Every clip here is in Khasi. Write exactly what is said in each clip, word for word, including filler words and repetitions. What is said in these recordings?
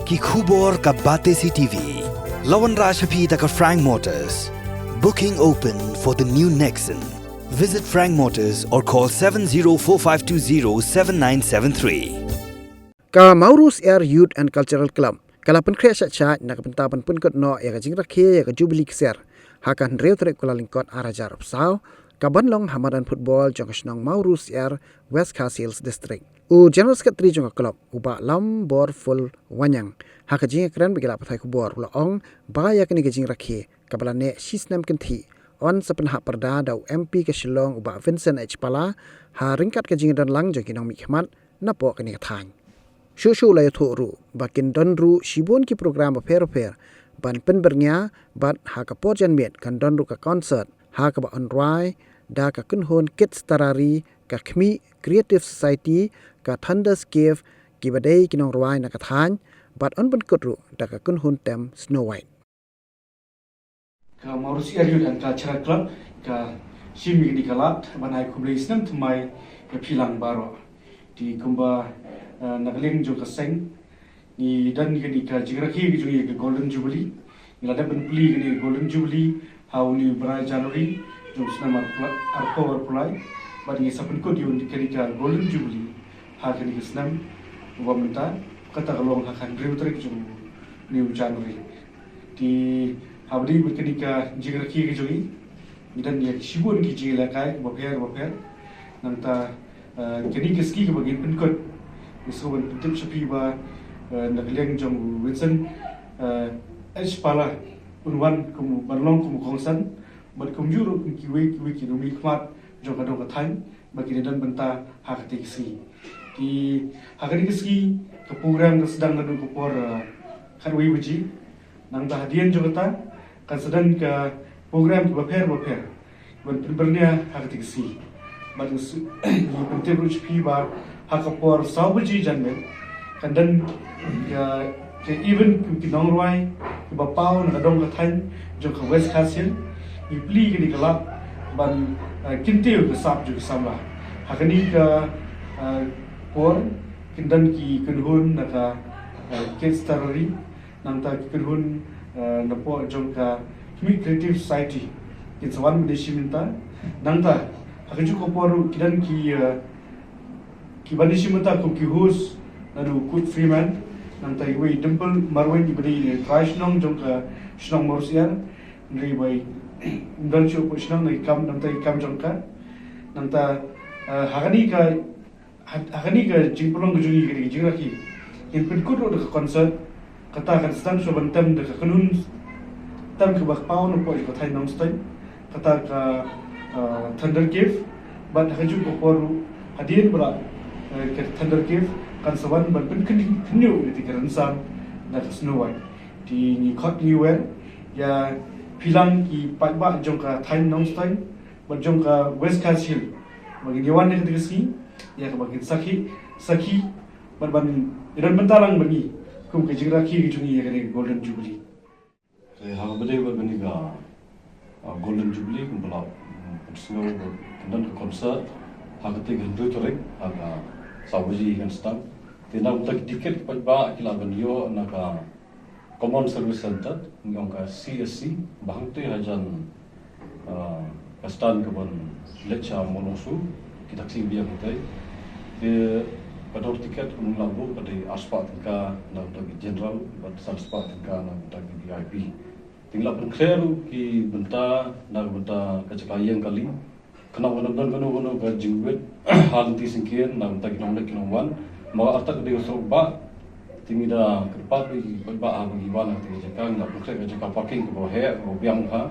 Ki khubor ka Batesi T V. La wanrah sha phi da ka Frank Motors. Booking open for the new Nexon. Visit Frank Motors or call seven zero four five two zero seven nine seven three. Ka Mawryngkneng Youth and Cultural Club ka la pynkhreh shait shait na ka bynta ban pynkut noh ïa ka jingrakhe ïa ka Jubilee Ksiar ha ka hynriew tarik Kyllalyngkot ar hajar arphew saw, ka ban long ha madan football jong ka shnong Mawryngkneng, West Khasi Hills District. U General Secretary jong ka club, u Bah Lamborful Wanniang, ha ka jingïakren bad ki lad pathai khubor u la ong ba ïa kane ka jingrakhe kaba la neh shi snem kynthih yn sa pynhap pyrda da u M P ka Shillong, u Bah Vincent H Pala, ha ryngkat ka jingdon lang jong ki nongmihkhmat napoh kane ka thaiñ. Shuh shuh la ïathuh ruh ba kin don ruh shibun ki program bapher bapher ban pynbyrngia, bad ha ka por janmiet kan don ruh ka concert ha kaba yn rwai da ka kynhun Kids Tarari, ka Khmih Creative Society, ka Thunder's Cave, kiba dei ki nongrwai na ka thaiñ, bad yn pynkut ruh da ka kynhun tem Snow White. Ka Mawryngkneng Youth and Cultural Club ka shim ïa kane ka lad ban ai khublei snem thymmai ïa phi lang baroh. Te kumba, eh, na ka liang jong ka seng, ngi don ïa kane ka jingrakhe ka jong ngi ïa ka Golden Jubilee. Ngi la dep ban plie ïa kane ka Golden Jubilee ha une u bnai January jong u snem arphew, arphew arphew lai. Bad ngi sa pynkut ïa kane ka Golden Jubilee ha kane ka snem uba mynta, kata ka long ha ka hynriew tarik jong une u January. Te haba ïadei bad kane ka jingrakhe ka jong ngi, ngi don ïa shibun ki jingïalehkai bapher bapher. Nangta, eh, kane ka sngi kaba ngin pynkut, ngi sngewbha ban pyntip sha phi ba, eh, na ka liang jong u Vincent, eh, H Pala un wan kum ban long kum u kongsan, bad kumjuh ruh kum kiwei kiwei ki nongmihkhmat jong ka dong ka thaiñ ba kin ïadon bynta ha kata ka sngi. Te ha kane ka sngi ka program ka sdang naduh ka por, eh, khatwei baje. Nangta hadien jong kata kan sa don ka program kiba pher ba pher ban pynbyrngia ha kata ka sngi. Bad ngi pyntip ruh sha phi ba ha ka por saw baje janmiet kan don ka, ka event ki nongrwai kiba paw na ka dong ka thaiñ jong ka West Khasi Hills. Ngi plie ïa kane ka lad ban, eh, kyntiew ka sap jong ka samla. Ha kane ka, eh, por kin don ki kynhun na ka, eh, Kids Tarari, nangta ki kynhun, eh, napoh jong ka Khmih Creative Society kin sa wan ban ïashim bynta. Nangta ha kajuh ka por ruh ki don ki, eh, ki ban ïashim bynta kum ki host naduh u Kurt Freeman, nangta iwei i Dimple Marwein iba dei i trai shnong jong ka shnong Mawryngkneng. Hynrei ba i don shuh hapoh shnong na i kam, nangta i kam jong ka. Nangta, eh, ha kane ka ha, ha kane ka jingpynlong ka jong ngi ka dei ka jingrakhe, ngin pynkut ruh da ka concert. Kata kan sdang shuwa ban tem da ka kynhun tem kaba paw napoh ka thaiñ Nongstoiñ, kata ka, ah, Thunder Cave. Bad ha kajuh ka por ruh hadien ba la, eh, ka Thunder Cave kan sa wan ban pynkhynñiuh ïa ka rynsan da ka Snow White. Te ngi khot ngi wer ïa phi lang ki paidbah jong ka thaiñ Nongstoiñ bad jong ka West Khasi Hills ba ngin ïa wan ha kata ka sngi ïa kaba ngin sakhi, sakhi bad ban ïadon bynta lang bad ngi kum ka jingrakhe ka jong ngi ïa kane ka Golden Jubilee. Te ha kaba dei bad kane ka, ah, Golden Jubilee kumba la, mm, pynsngew ba kan don ka concert ha kata ka hynriew tarik ha ka saw baje kan start. Te na ka bynta ki tiket ki paidbah ki lah ban ïoh na ka Common Service Centre, ngi ong ka C S C, ba hangtei hajan, ah, ka stand kaban leit sha Mawlongsu, ki taxi biang hangtei. Te ka dor tiket kum ngi la buh ka dei arspah tyngka na ka bynta ki general, bad sanspah tyngka na ka bynta ki V I P. Te ngi la pynkhreh ruh ki bynta na ka bynta ka jaka ïeng kali. Khnang ba ym don kano kano ka jingwit ha lynti syngkien na ka bynta ki nongleit ki nongwan. Namar artat ka dei ka surok bah. Te ngi da kyrpad ïa ki paidbah haba ki wan ha kata ka jaka, ngi la pynkhreh ka jaka parking kaba heh kaba biang bha.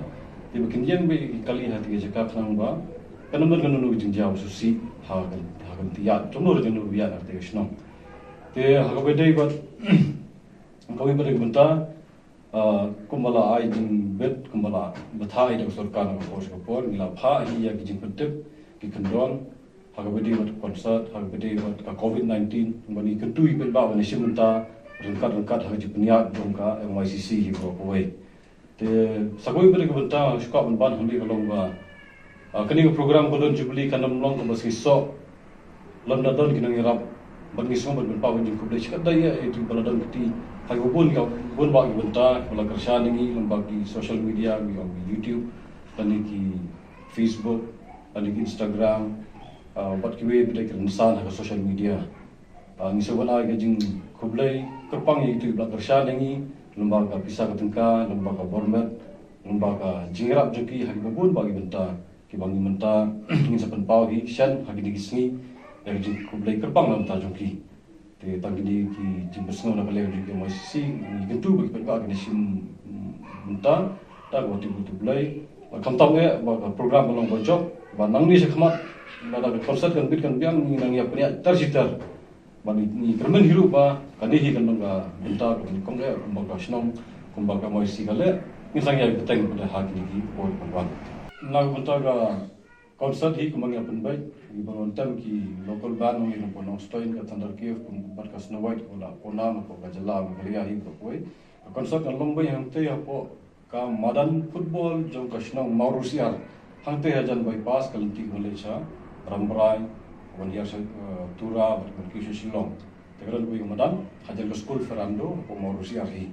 Te ba kin ïeng beit ïa ki kali ha kata ka jaka khnang ba kan ym don kano kano ka jingjia ba sngewsih ha ka, ha ka lynti ïaid jong no jong no ba ïaid ha kata ka shnong. Te ha kaba dei bad kawei pat ka bynta, ah, kumba la ai jingbit, kumba la bthah ïa ka sorkar na ka por sha ka por, ngi la phah hi ïa ki jingpyntip ki kyndon ha kaba dei bad ka concert, ha kaba dei bad ka covid nineteen, kumba ngi kyntu ïa ki paidbah ban ïashim bynta ryngkat ryngkat ha ka jingpynïaid jong ka M Y C C hi baroh kawei. Te sa kawei pat ka bynta shu kwah ban ban hangne ka long ba, ah, kane ka program Golden Jubilee kan ym long kaba sngewsih lymda don ki nongïarap Bad ngi sngew ban pynpaw ka jingkhublei shikatdei ïa ïa ki ba la don kti ha kiba bun, bun bah ki bynta kiba la kyrshan ïa ngi lyngba ki social media, ki ong ki YouTube, lane ki Facebook, lane ki Instagram, ah, bad kiwei ba dei ki rynsan ha ka social media. Ah, ngi sngew ban ai ka jingkhublei kyrpang ïa kito kiba la kyrshan ïa ngi lyngba ka pisa ka tyngka, lyngba ka bor met, lyngba ka jingïarap jong ki ha kiba bun bah ki bynta. Kiba ngi mynta ngin sa pynpaw hi shen ha kine ki sngi ïa ka jingkhublei kyrpang na bynta jong ki. Te tang kine ki jingpynsngew na ka liang jong ki M Y C C, ngi kyntu ba ki paidbah kin shim, mm, bynta da kaba tip ba tip Blei. Bad khamtam eh ba ka program ka long ba jop, ba nangne sha khmat, lada ka concert kan bit kan biang, ngi nang ïa pynïaid ter shi ter. Bad ngi, ngi kyrmen hi ruh ba kane hi kan long ka bynta kaba nyngkong eh kumba ka shnong, kumba ka M Y C C ka leh, ngin sa nang ïa bteng pat ha kine ki por ban wan. Na ka bynta ka concert hi kumba ngi ïa pynbeit, ngi ban wantem ki local band, ngi nang pynlong Stoin, ka Thunder Cave, kum bad ka Snow White, ka la pynlong hapoh ka jylla Meghalaya hi ka poi. Ka concert kan long beit hangtei hapoh ka madan football jong ka shnong Mawrysiar, hangtei hajan bypass ka lynti kaba leit sha Rambrai, ban hiar sha, eh, Tura bad ban kiew sha Shillong. Te ka don kawei ka madan hajan ka skul Ferrando hapoh Mawrysiar hi.